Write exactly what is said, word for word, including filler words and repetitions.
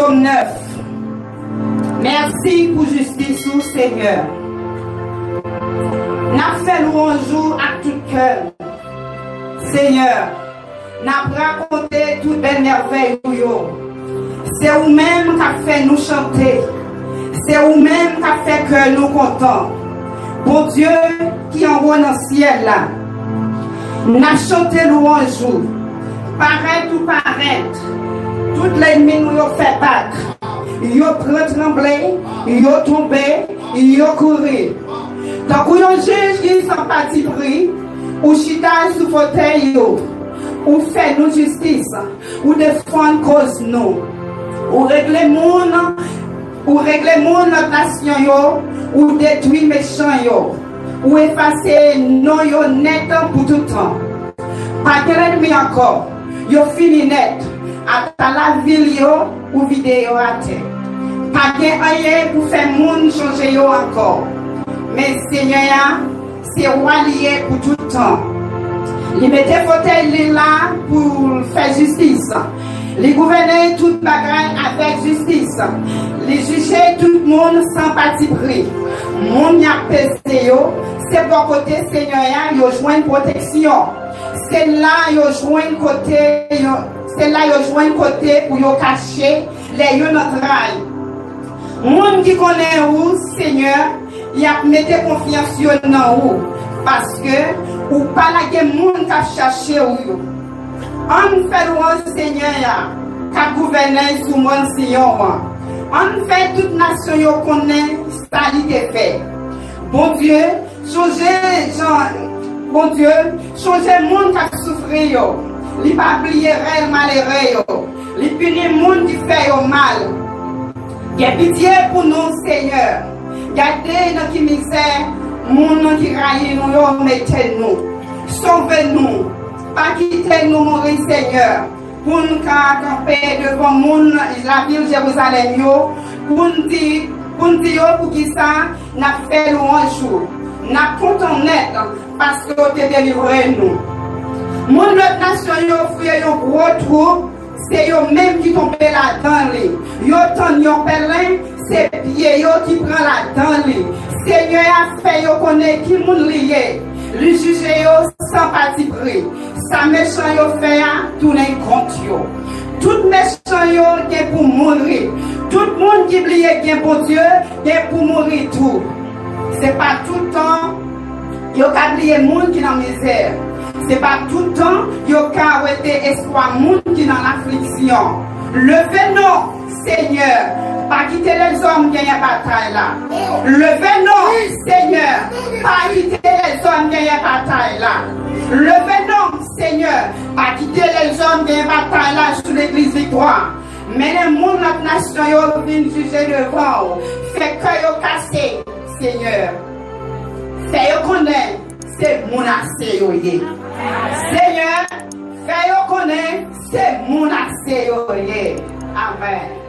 Psaume neuf. Mèsi pou jistis ou, Senyè. N ap fè lwanj ou ak tout kè n. Senyè, n ap rakonte tout bèl mèvèy ou yo. Se ou menm k ap fè nou chante. Se ou menm k ap fè kè nou kontan. Bondye ki anwo nan syèl la, n ap chante lwanj ou. Parèt ou parèt, tout lènmi nou yo fè bak. Yo pran tranble, yo tonbe, yo kouri. Tankou yon jij ki san patipri, ou chita sou fotèy ou, ou fè nou jistis, ou defann koz nou. Ou regle moun, ou regle moun lòt nasyon yo, ou detwi mechan yo, ou efase non yo nèt pou tout tan. Pa gen lènmi ankò, yo fini nèt. Ata lavil yo, ou vide yo atè. Pa gen anyen pou fè moun chonje yo ankò. Men Senyè a, se wa li ye pou tout tan. Li mete fotèy li la pou l fè jistis. Li gouvène tout bagay avèk jistis. Li jije tout moun san patipri. Moun y ap peze yo, se bò kote Senyè a yo jwenn pwoteksyon. Se la yo jwenn kote yo, se la yo jwenn kote pou yo kache lè yo nan tray. Moun ki konnen ou, Senyè, y ap mete konfyans yo nan ou, paske ou pa lage moun k ap chache ou yo. Ann fè lwanj Senyè a, k ap gouvène sou mòn Siyon an. Ann fè tout nasyon yo konnen sa li te fè. Bondye, chonje jan, Bondye, chonje moun k ap soufri yo. Li pa bliye rèl malere yo. Li pini moun ki fè yo mal. Gen pitye pou nou, Senyè. Gade nan ki mizè moun ki rayi nou yo mete nou. Sove nou. Pa kite nou mouri, Senyè. Pou n ka kanpe devan moun lavil Jerizalèm yo, pou n di, pou n di yo poukisa n ap fè lwanj ou. N ap kontan nèt, paske w te delivre nou. Moun lòt nasyon yo fouye yon gwo twou, se yo menm ki tonbe ladan li. Yo tann yon pèlen, se pye yo ki pran ladan li. Senyè a fè yo konnen ki moun li ye. Li jije yo san patipri. Sa mechan yo fè a tounen kont yo. Tout mechan yo gen pou mouri. Tout moun ki bliye gen Bondye gen pou mouri tou. Se pa tout tan yo ka bliye moun ki nan mizè. Se pa tout tan yo ka wete espwa moun ki nan afliksyon. Leve non, Senyè, pa kite lèzòm genyen batay la. Leve non, Senyè, pa kite lèzòm genyen batay la. Leve non, Senyè, pa kite lèzòm genyen batay la sou legliz Viktwa. Mennen moun lòt nasyon yo vin jije devan w. Fè kè yo kase, Senyè. Fè yo konnen se moun ase yo ye. Senyè, fè yo konnen se moun ase yo ye. Amèn.